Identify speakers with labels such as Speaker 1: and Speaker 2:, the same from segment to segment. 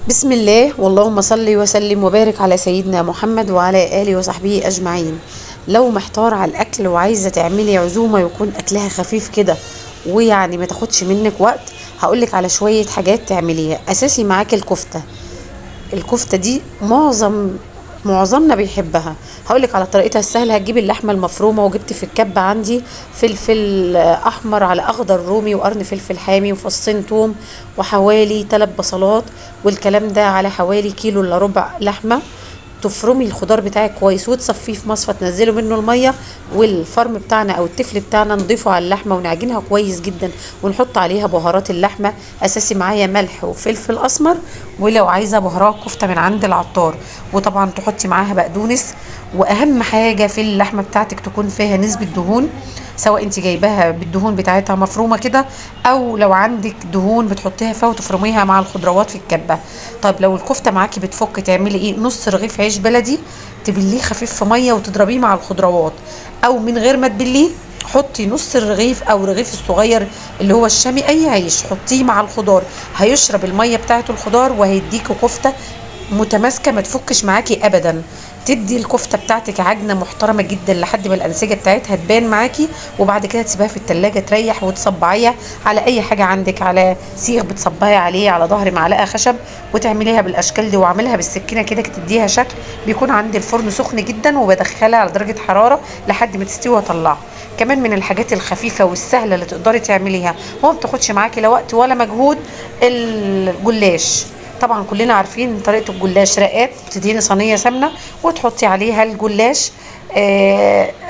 Speaker 1: بسم الله، واللهم صل وسلم وبارك على سيدنا محمد وعلى آله وصحبه أجمعين. لو محتار على الأكل وعايزة تعملي عزومة يكون أكلها خفيف كده ويعني ما تاخدش منك وقت، هقولك على شوية حاجات تعمليها. أساسي معاك الكفتة. الكفتة دي معظمنا بيحبها. هقولك على طريقتها السهلة. هتجيبي اللحمة المفرومه، وجبت في الكبه عندي فلفل احمر على اخضر رومي وقرن فلفل حامي وفصين توم وحوالي 3 بصلات، والكلام ده على حوالي كيلو الا ربع لحمه. تفرمي الخضار بتاعك كويس وتصفية في مصفى، تنزلي منه المية، والفرم بتاعنا او التفل بتاعنا نضيفه على اللحمة ونعجنها كويس جدا، ونحط عليها بهارات اللحمة. اساسي معايا ملح وفلفل اسمر، ولو عايزه بهارات كفته من عند العطار، وطبعا تحطي معاها بقدونس. واهم حاجة في اللحمة بتاعتك تكون فيها نسبه دهون، سواء انت جايباها بالدهون بتاعتها مفرومه كده، او لو عندك دهون بتحطيها فيها وتفرميها مع الخضروات في الكبه. طيب لو الكفتة معاكي بتفك تعملي ايه؟ نص رغيف عيش بلدي تبليه خفيف في مية وتضربيه مع الخضروات، او من غير ما تبليه حطي نص الرغيف او الرغيف الصغير اللي هو الشامي، اي عيش حطيه مع الخضار، هيشرب المية بتاعته الخضار وهيديكي كفته متماسكة ما تفكش معاكي ابدا. تدي الكفتة بتاعتك عجنه محترمه جدا لحد ما الانسجة بتاعتها تبان معاكي، وبعد كده تسيبها في التلاجة تريح، وتصبعيها على اي حاجة عندك، على سيخ بتصبعي عليه، على ظهر معلقه خشب، وتعمليها بالاشكال دي. واعملها بالسكينة كده تديها شكل. بيكون عندي الفرن سخن جدا وبدخلها على درجه حرارة لحد ما تستوي واطلعها. كمان من الحاجات الخفيفة والسهله اللي تقدري تعمليها وما بتاخدش معاكي لا وقت ولا مجهود، الجلاش. طبعا كلنا عارفين طريقه الجلاش. رقات، بتدهني صينية سمنه وتحطي عليها الجلاش،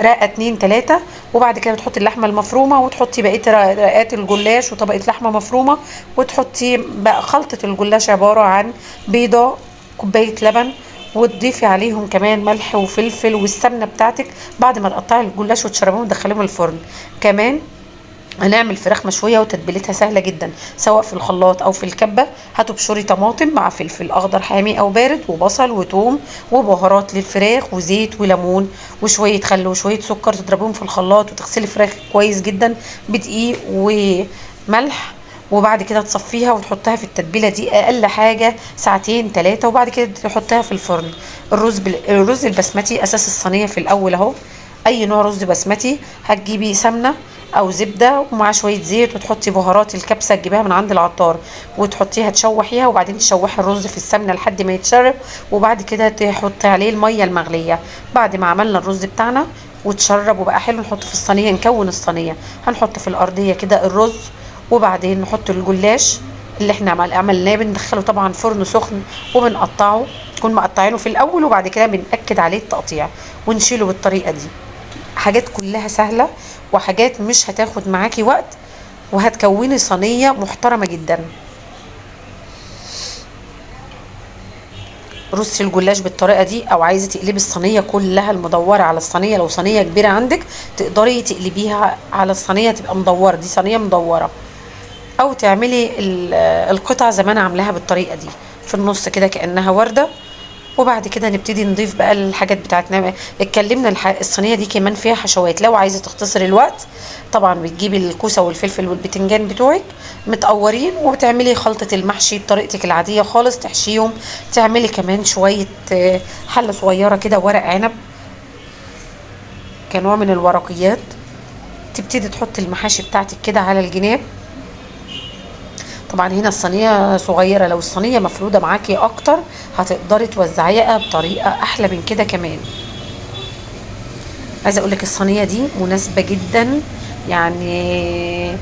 Speaker 1: رقه 2 3، وبعد كده بتحطي اللحمة المفرومه وتحطي بقية رقات الجلاش وطبقه لحمه مفرومه، وتحطي بقى خلطه الجلاش عبارة عن بيضة، كوباية لبن، وتضيفي عليهم كمان ملح وفلفل والسمنه بتاعتك بعد ما تقطعي الجلاش وتشربيهم وتدخليهم الفرن. كمان هنعمل فراخ مشوية وتتبيلتها سهلة جدا، سواء في الخلاط او في الكبه. هتبشري طماطم مع فلفل اخضر حامي او بارد، وبصل وتوم وبهارات للفراخ وزيت وليمون وشوية خل وشوية سكر، تضربيهم في الخلاط وتغسلي فراخ كويس جدا بدقيق وملح، وبعد كده تصفيها وتحطها في التتبيله دي اقل حاجة 2 3 ساعات، وبعد كده تحطها في الفرن. الرز البسمتي اساس الصينية في الاول اهو. اي نوع رز بسمتي، هتجيبي سمنه او زبدة ومع شوية زيت، وتحطي بهارات الكبسه تجيبيها من عند العطار وتحطيها تشوحيها، وبعدين تشوحي الرز في السمنة لحد ما يتشرب، وبعد كده تحطي عليه المية المغليه. بعد ما عملنا الرز بتاعنا وتشرب وبقى حلو، نحطه في الصينية، نكون الصينية. هنحط في الارضية كده الرز، وبعدين نحط الجلاش اللي احنا عملناه، بندخله طبعا فرن سخن وبنقطعه، نكون مقطعينه في الاول، وبعد كده بنأكد عليه التقطيع ونشيله بالطريقة دي. حاجات كلها سهلة وحاجات مش هتاخد معاكي وقت، وهتكوني صينية محترمة جدا. رصي الجلاش بالطريقة دي، او عايزة تقلبي الصينية كلها المدورة على الصينية، لو صينية كبيرة عندك تقدري تقلبيها على الصينية تبقى مدورة، دي صينية مدورة، او تعملي القطع زي ما انا عاملاها بالطريقة دي في النص كده كأنها وردة. وبعد كده نبتدي نضيف بقى الحاجات بتاعتنا. اتكلمنا الصينية دي كمان فيها حشوات، لو عايزه تختصري الوقت طبعا بتجيبي الكوسه والفلفل والبتنجان بتوعك متقورين، وبتعملي خلطه المحشي بطريقتك العادية خالص، تحشيهم. تعملي كمان شوية حله صغيرة كده ورق عنب كنوع من الورقيات، تبتدي تحطي المحاشي بتاعتك كده على الجناب. طبعا هنا الصينية صغيرة، لو الصينية مفروده معاكي اكتر هتقدري توزعيها بطريقة احلى من كده. كمان عايزه اقولك الصينية دي مناسبة جدا، يعني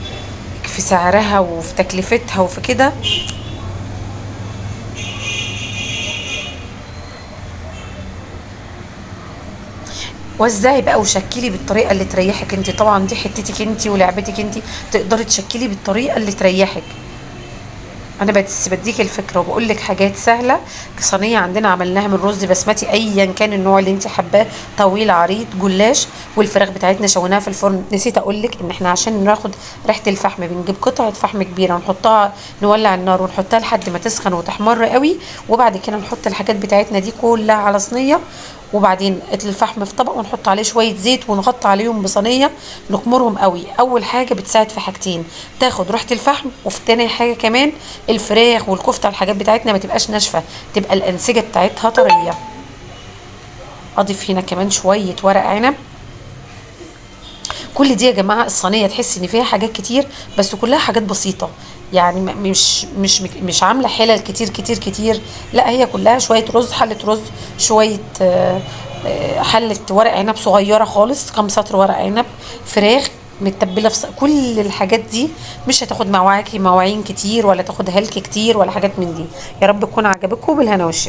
Speaker 1: في سعرها وفي تكلفتها وفي كده. وزعي بقى وشكلي بالطريقة اللي تريحك انت، طبعا دي حتتك انت ولعبتك انت، تقدري تشكلي بالطريقة اللي تريحك. انا بس بديك الفكرة وبقول لك حاجات سهلة. صينية عندنا عملناها من رز بسمتي ايا كان النوع اللي انت حباه، طويل عريض جلاش، والفراخ بتاعتنا شويناها في الفرن. نسيت اقول لك ان احنا عشان ناخد ريحه الفحم بنجيب قطعه فحم كبيرة ونحطها، نولع النار ونحطها لحد ما تسخن وتحمر قوي، وبعد كده نحط الحاجات بتاعتنا دي كلها على صينية وبعدين الفحم في طبق ونحط عليه شوية زيت ونغطي عليهم بصينيه، نكمرهم قوي. اول حاجة بتساعد في حاجتين، تاخد ريحه الفحم، وفي تاني حاجة كمان الفراخ والكفته والحاجات بتاعتنا ما تبقاش ناشفة، تبقى الانسجة بتاعتها طرية. اضيف هنا كمان شوية ورق عنب. كل دي يا جماعة الصينية تحس ان فيها حاجات كتير، بس كلها حاجات بسيطة، يعني مش عامله حلل كتير كتير كتير، لا هي كلها شوية رز، حله رز، شوية حله ورق عنب صغيرة خالص، كام سطر ورق عنب، فراخ متبله في كل الحاجات دي مش هتاخد معاكي مواعين كتير ولا تاخد هلك كتير ولا حاجات من دي. يا رب تكون عجبتكم، بالهنا والشفا.